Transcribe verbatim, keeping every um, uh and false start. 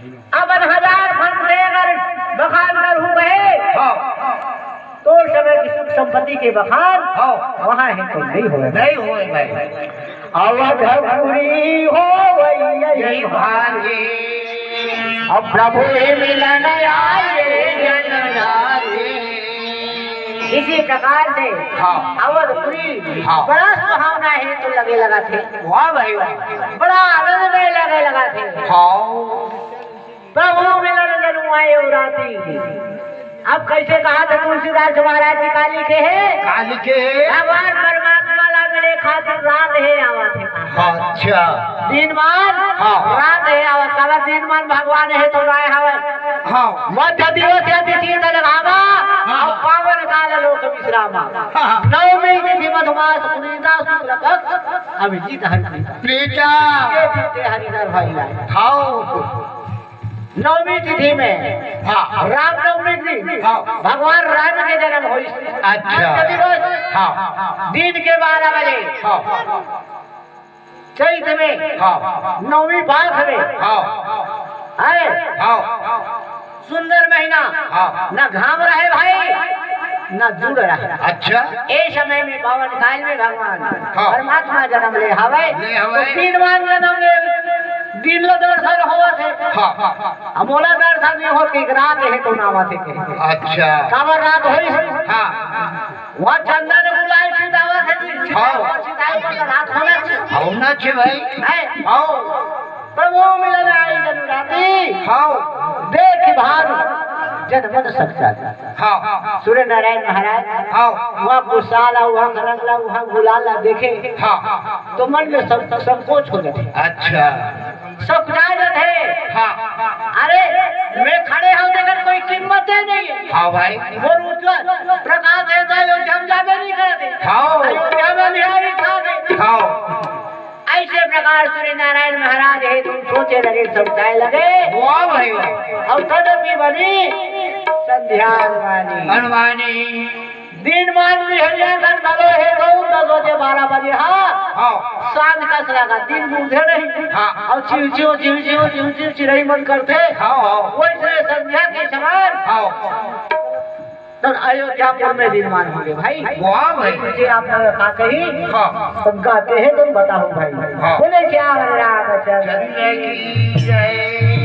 अपन हजार फंद से अगर बखान करहूं कहे, हाँ। तो समय की सुख संपत्ति के बखान हाँ। वहाँ है तो नहीं होए। नहीं होए भाई। अवधपुरी हो यही भांति। अब प्रभु ही मिलन आए जन जाति। इसी प्रकार से हाँ। अवधपुरी हाँ। बड़ा सुहावना है तो लगे लगा थे। वाह भाई वाह। बड़ा आनंद में लगे लगा थे। हाँ। प्रभु मिलन जनु आए राती। अब कैसे कहा था तुलसीदास महाराज जी काली के है? काली के है। भगवान परमात्मा ला मिले खातिर रात है आवा थे। अच्छा। दिन मान हाँ। रात है आवा। काबर दिन मान भगवान है तो राय हवे। हाँ। मध्य दिवस या तिथि तक आवा। हाँ। और पावन काल लोक विश्रामा। हाँ। नवमी तिथि मधुमास पुनीता शुक्ल पक्ष अभिजीत हरि प्रीता। प्रीता। ये जीते हरि घर भाई लाए। हाँ। नवमी तिथि में हाँ। रामनवमी के दिन हाँ। भगवान राम के जन्म होइस। अच्छा। मध्य दिवस हाँ। दिन के बारह बजे हाँ। चैत में हाँ। नवमी पाख में हाँ। है हाँ। सुंदर महीना हाँ। न घाम रहे भाई न जुड़ रहे। अच्छा। ए समय में पावन काल में भगवान हाँ। परमात्मा जन्म ले हवे। ले हवे। तो तीन बार जन्म ले दिन लो दर्शन होवत है। हाँ। अब मोला दर्शन नहीं होत कि रात है तो ना आवत है। अच्छा। काबर रात होई? हाँ। वहाँ चंदन बुलाई सीतावत है जी। हाँ। सीताई तो रात होना चाहिए। होना चाहिए भाई। है। हाँ। प्रभु मिलन आई जनु राती। हाँ। देख भानु जनमत सकता। हाँ। सूर्य नारायण महाराज हाँ। वहाँ गुस्सा ला, वहाँ खरंग ला, वहाँ गुलाल ला देखे हाँ। तो मन में सब संकोच हो जाते। अच्छा। सब जाए जाते। हाँ। अरे मैं खड़े हूँ देखकर कोई कीमत ही नहीं है। हाँ भाई। वो उज्जवल प्रकाश है तो अयोध्या में जावे नहीं करते। हाँ। अयोध्या में नहीं आई था। हाँ। ऐसे प्रकार सूर्य नारायण महाराज है तुम सोचे लगे समझाए लगे। वाह भाई वाह। और तदपि बनी संध्या हनुमानी। हनुमानी। दिन मान भी हरिया कर भलो है गौ दस बजे बारह बजे हाँ। हाँ। सांझ का सरा का दिन बूझे नहीं। हाँ। और चिव चिव चिव चिव चिव चिव चिरई मन करते। हाँ हाँ। वैसे संध्या के समान हाँ। तो अयोध्यापुर में दिन मान होंगे भाई। वाह भाई। मुझे आप लोग का कही हाँ। तुम गाते हैं तुम बताओ भाई। हाँ। बोले क्या रामचंद्र चंद्र की जय।